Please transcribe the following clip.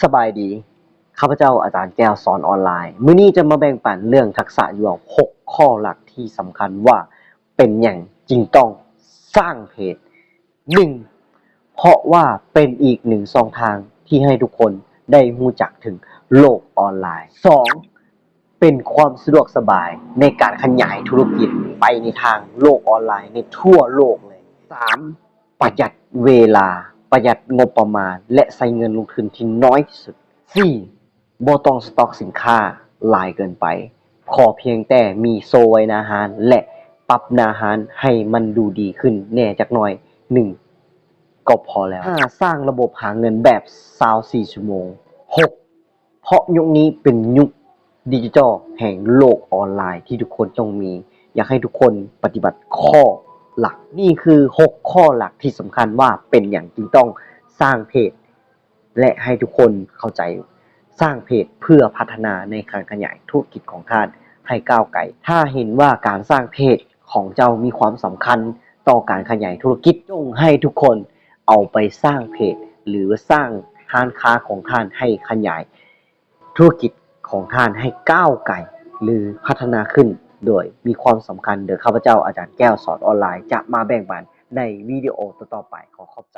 ສະບາຍດີ, ຂ້າພະເຈົ້າອາຈານແກ້ວສອນອອນລາຍ. ມື້ນີ້ຈະມາແບ່ງປັນເລື່ອງທັກສະຢູ່ຫົກຂໍ້ຫຼັກທີ່ສຳຄັນວ່າເປັນຫຍັງຈຶ່ງຕ້ອງສ້າງເພຈ. ໜຶ່ງ ເພາະວ່າເປັນອີກໜຶ່ງຊ່ອງທາງທີ່ໃຫ້ທຸກຄົນໄດ້ຮູ້ຈັກເຖິງໂລກອອນລາຍ. ສອງ ເປັນຄວາມສະດວກສະບາຍໃນການຂະຫຍາຍທຸລະກິດໄປໃນທາງໂລກອອນລາຍໃນທົ່ວໂລກເລີຍ. ສາມ ປະຢັດເວລາ, ປະຢັດງົບປະມານ ແລະ ໃຊ້ເງິນລົງທຶນທີ່ນ້ອຍທີ່ສຸດ. ສີ່ ບໍ່ຕ້ອງສະຕັອກສິນຄ້າຫຼາຍເກີນໄປ, ຂໍພຽງແຕ່ມີໂຊໄວ້ໜ້າຮ້ານ ແລະ ປັບໜ້າຮ້ານໃຫ້ມັນດູດີຂຶ້ນແດ່ຈັກໜ້ອຍໜຶ່ງກໍພໍແລ້ວ. ຫ້າ ສ້າງລະບົບຫາເງິນແບບຊາວສີ່ຊົ່ວໂມງ. ຫົກ ເພາະຍຸກນີ້ເປັນຍຸກດິຈິຕອນແຫ່ງໂລກອອນລາຍທີ່ທຸກຄົນຕ້ອງມີ, ຢາກໃຫ້ທຸກຄົນປະຕິບັດຂໍ້ຫຼັກ. ນີ້ຄືຫົກຂໍ້ຫຼັກທີ່ສຳຄັນວ່າເປັນຫຍັງຈຶ່ງຕ້ອງສ້າງເພຈ ແລະ ໃຫ້ທຸກຄົນເຂົ້າໃຈ. ສ້າງເພຈເພື່ອພັດທະນາໃນການຂະຫຍາຍທຸລະກິດຂອງທ່ານໃຫ້ກ້າວໄກ. ຖ້າເຫັນວ່າການສ້າງເພຈຂອງເຈົ້າມີຄວາມສຳຄັນຕໍ່ການຂະຫຍາຍທຸລະກິດ, ຈົ່ງໃຫ້ທຸກຄົນເອົາໄປສ້າງເພຈ ຫຼື ສ້າງຮ້ານຄ້າຂອງທ່ານໃຫ້ຂະຫຍາຍທຸລະກິດຂອງທ່ານໃຫ້ກ້າວໄກ ຫຼື ພັດທະນາຂຶ້ນໂດຍມີຄວາມສຳຄັນເດີ. ຂ້າພະເຈົ້າອາຈານແກ້ວສອນອອນລາຍ ຈະມາແບ່ງປັນໃນວິດີໂອຕໍ່ໆໄປ. ຂໍຂອບໃຈ.